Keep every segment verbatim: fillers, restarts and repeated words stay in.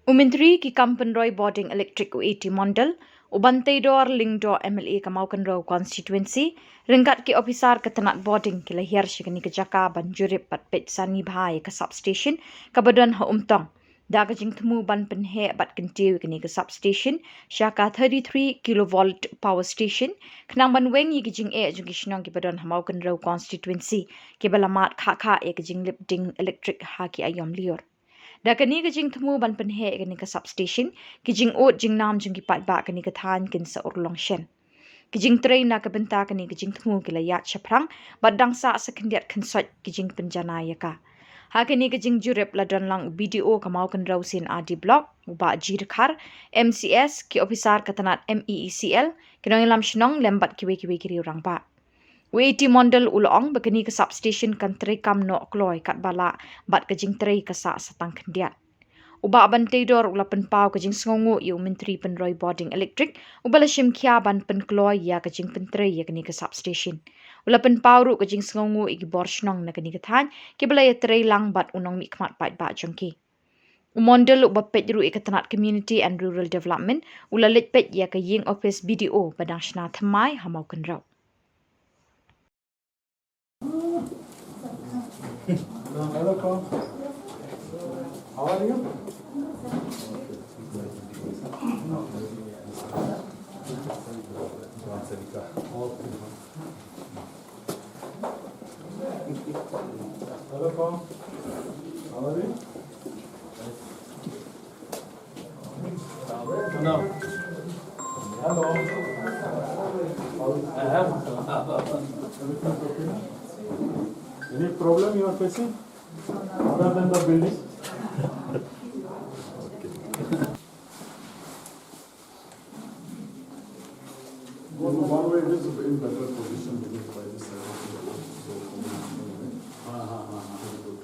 U Myntri ki kam pynroi bording elektrik u A T Mondal, u Banteidor Lyngdoh M L A ka Mawkynrew constituency, ryngkat ki ophisar ka tnat bording ki la hiar sha kane ka jaka ban jurip bad peit sani bha ïa ka substation kaba don ha Umtong, da ka jingthmu ban pynheh bad kyntiew ïa kane ka substation sha ka thirty-three kilovolt power station, khnang ban weng ïa ki jingeh jong ki shnong kiba don ha Mawkynrew constituency kiba la mad khah khah ïa ka jinglip ding elektrik ha ki aïom lyiur. Da kane ka jingthmu ban pynheh ïa kane ka substation, ki jingud jingnam jong ki paidbah kane ka thaiñ kin sa urlong shen. Ki jingtrei na ka bynta kane ka jingthmu ki la ïaid shaphrang bad dang sah sa khyndiat khynsoit ki jingpynjanai ïa ka. Ha kane ka jingjurip la don lang u B D O ka Mawkynrew C&RD Block, u Bah G Dkhar, M C S, ki ophisar ka tnat M E E C L, ki nongïalam shnong lem bad kiwei kiwei ki riew rangbah. U A T Mondal u la ong ba kane ka substation kan treikam noh kloi katba lah bad ka jingtrei ka sah sa tang khyndiat. U Bah Banteidor u la pynpaw ka jingsngewnguh ïa u Myntri pynroi bording elektrik uba la shim khia ban pynkloi ïa ka jingpyntrei ïa kane ka substation. U la pynpaw ruh ka jingsngewnguh ïa ki bor shnong na kane ka thaiñ kiba la ïatrei lang bad u nongmihkhmat paidbah jong ki. U Mondal uba peit ruh ïa ka tnat Community and Rural Development u la leit peit ïa ka ïing ophis B D O ba dang shna thymmai ha Mawkynrew. Hello, Pam. How are you? Hello, Pam. How are you? Hello. Hello. Everything okay? Any problem you are facing other than the building? In one way, it is in better position because by this side of the road, so, ah, ah, ah, ah, good.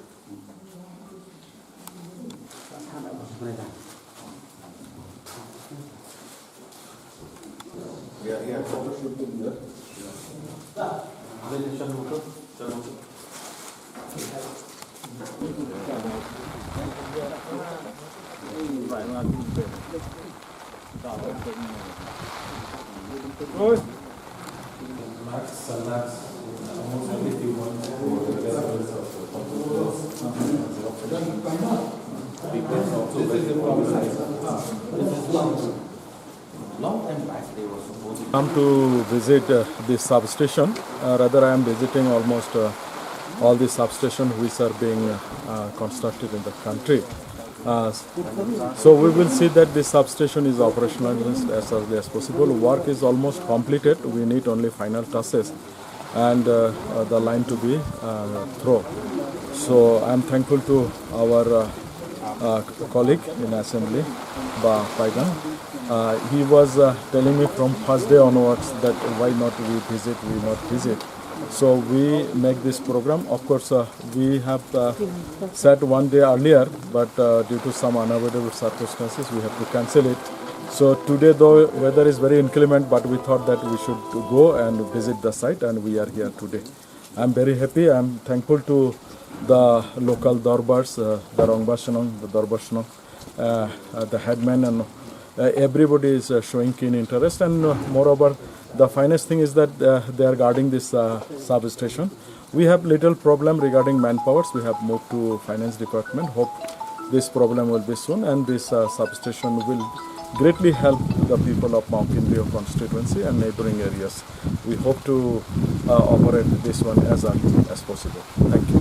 Yeah, yeah, photo shoot in there. Yeah. Come to visit uh, this substation. Uh, rather, I am visiting almost uh, all the substations which are being uh, constructed in the country. Uh, so we will see that this substation is operationalized as early as possible. Work is almost completed. We need only final touches and uh, uh, the line to be uh, through. So I'm thankful to our uh, uh, colleague in assembly, Bah Paigang. Uh, he was uh, telling me from first day onwards that why not we visit, we not visit. So we make this program. Of course, uh, we have uh, set one day earlier, but uh, due to some unavoidable circumstances, we have to cancel it. So today, though weather is very inclement, but we thought that we should go and visit the site, and we are here today. I'm very happy. I'm thankful to the local Dorbars, uh, the Rangbah Shnong, the Dorbar Shnong, uh, uh, the headman, and uh, everybody is uh, showing keen interest. And uh, moreover, the finest thing is that uh, they are guarding this uh, substation. We have little problem regarding manpowers. We have moved to finance department. Hope this problem will be soon, and this uh, substation will greatly help the people of Mawkynrew constituency and neighboring areas. We hope to uh, operate this one as early as possible. Thank you.